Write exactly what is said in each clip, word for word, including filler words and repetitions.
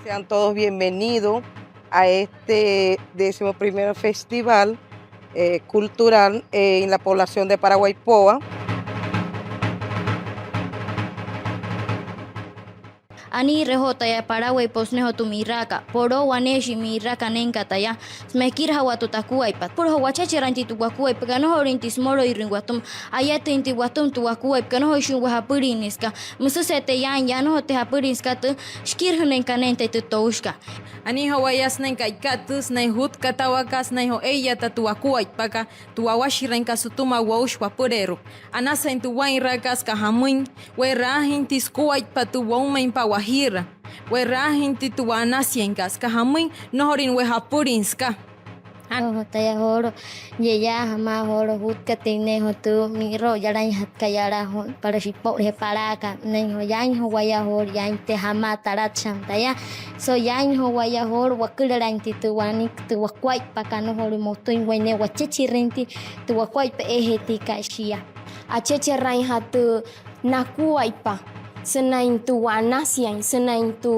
Sean todos bienvenidos a este décimo primer festival, eh, cultural, eh, en la población de Paraguay Poa. Anii joo taya Paraguay Poa sünainjee tü mi'raaka, poloo waneeshii mi'raaka neenka taya, sümaa ekirajawaa tü takuaippa. Süpüla joo wachecheraainjatüin tü wakuaippakat, nnojolinjatüin sümoloirüin watüma, ayatüinjatüin watüma tü wakuaippakat, nnojoishii waya japülin süka. Müsüse'e taya yaain, yaa nnojotsü taya japülin süka tü shikirajüneenakat ne'e tü toushikat. Anii joo waya sünain ka'ikat tüü, sünain jutkatawaakat, sünain joo ee'iyata tü wakuaippakat, tü wawashiraainkat sütüma woushi wapüleerua. Anasain tü waa'inraakat süka jamüin, we'raajüinjatüin sukuaippa tü woumainpa Wajiira, we'raajüinjatüin tü wa'anasiainkat süka jamüin, nnojolüin waya japülin süka. Joo taya joolu'u ye'yaa jamaa joolu'u jutkatüin ne'e joo tü mi'roo yalainjatkat yala joo para shi'ippo'ujee palaaka, ne'e joo yaain joo waya joolu'u yaain taya jamaa talatshaain taya. So yaain joo waya joolu'u wakülalainjatüin tü wanik tü wakuaippakat, nnojolüin motüin waya ne'e wachechirüinjatüin tü wakuaippa eejee tüikat shia. Achecherainjatü nakuaippa sünain tü wa'anasiain, sünain tü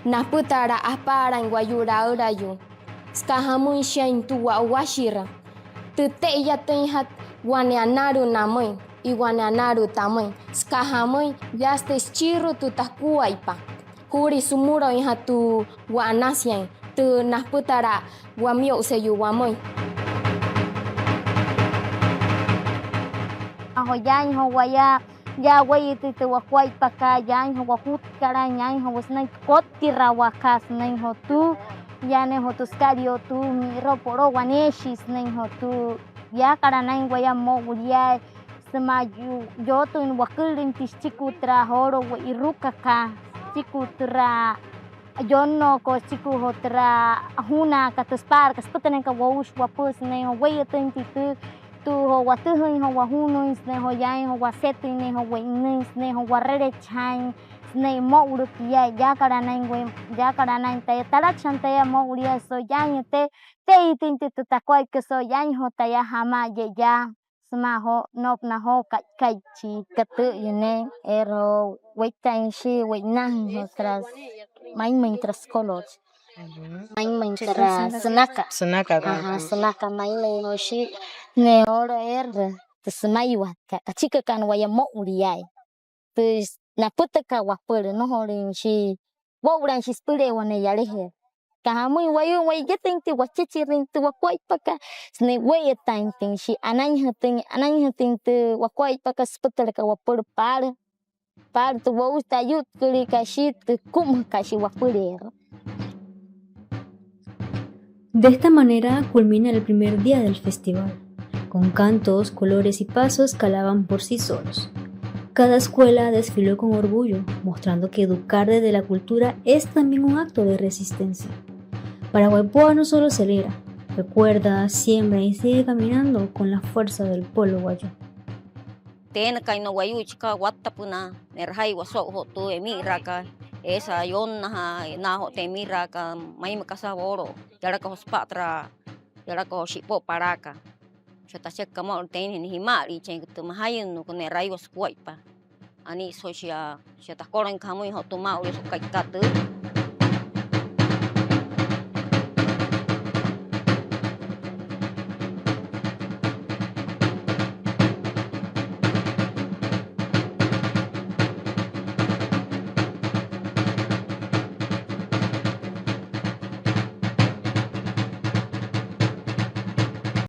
napütala apaalain wayuu laülaayuu, süka jamüin shiain tü wa'washira, tü te'iyatüinjatü wane analüü namüin y wane analüü tamüin, süka jamüin, yaa sütüma süchiirua tü takuaippa, juulia sümüloinjatü tü wa'anasiain, tü napütala wamio'useyuu wamüin. Joo yaain joo waya, yaa wee'iyatüin tü wakuaippakat, yaain joo wakutkalain, yaain joo sünain tü kottirawaakat, sünain joo tü, yaa ne'e joo tü sükalioo tü mi'roo poloo waneeshii, sünain joo tü, yaakala naa'in waya mmo'uliaa, sümaa yootüin wakülüinjatüin süchiki türa joolu'u we'irukakat, süchiki türa yonnookot, süchiki joo türa ajunakat, tü süpa'alakat süpütünakat woushi wapüla, sünain joo wee'iyatüinjatüin tü, tü joo watüjüin joo wajunüin, sünain joo yaain joo wasetüin ne'e joo we'inüin, sünain joo waralechajaain, sünain mmo'ulu tia, yaakala naa'in waya, yaakala naa'in taya, talatshaain taya mmo'uliaa. So yaain taya, tee'iyatüinjatüin tü takuaippakat, so yaain joo taya jamaa ye'yaa sümaa joo, no'upünaa joo ka'ikai chi katü'üyüneein, eerü joo we'itaain shia we'inaajüin joo türa maimüin türa sükolotshi, maimüin türa sünaka. Sünaka. Ajaa, sünaka maimüin joo shia. Ne'e joolu'u eerü tü sümaiwakat, kachikakat waya mmo'uliaai, tü napütakat wapüla, nnojolüin shia woo'ulaain shia süpüleerua wane yalajee. Süka jamüin wayuu, wayatüinjatüin wachecherüin tü wakuaippakat, sünain wee'iyataainjatüin shia, anainjatüin, anainjatüin tü wakuaippakat süpütülakat wapüla paala, paala tü woushi, tü ayu'tkalüikat shia, tü kümüjakat shia wapüleerua. De esta manera culmina el primer día del festival, con cantos, colores y pasos que alaban por sí solos. Cada escuela desfiló con orgullo, mostrando que educar desde la cultura es también un acto de resistencia. Paraguay Poa no solo celebra, recuerda, siembra y sigue caminando con la fuerza del pueblo wayuu. Teenakai na wayuu chika wattapünaa, ne'rajaiwa so'u joo tü emi'iraakat, eesü ayonnajaa naa joo tü emi'iraakat, maima kasa woolo, yalaka joo süpa'a türa, yalaka joo shi'ipo'u palaaka. Shia tacheküka maa'ulu teinjee nia jima'aliichain tü majayünnüükot ne'raiwa sukuaippa. Anii so'u shia, shia takoloinka jamüin joo tü maa'ulu so'u ka'ikat tüü.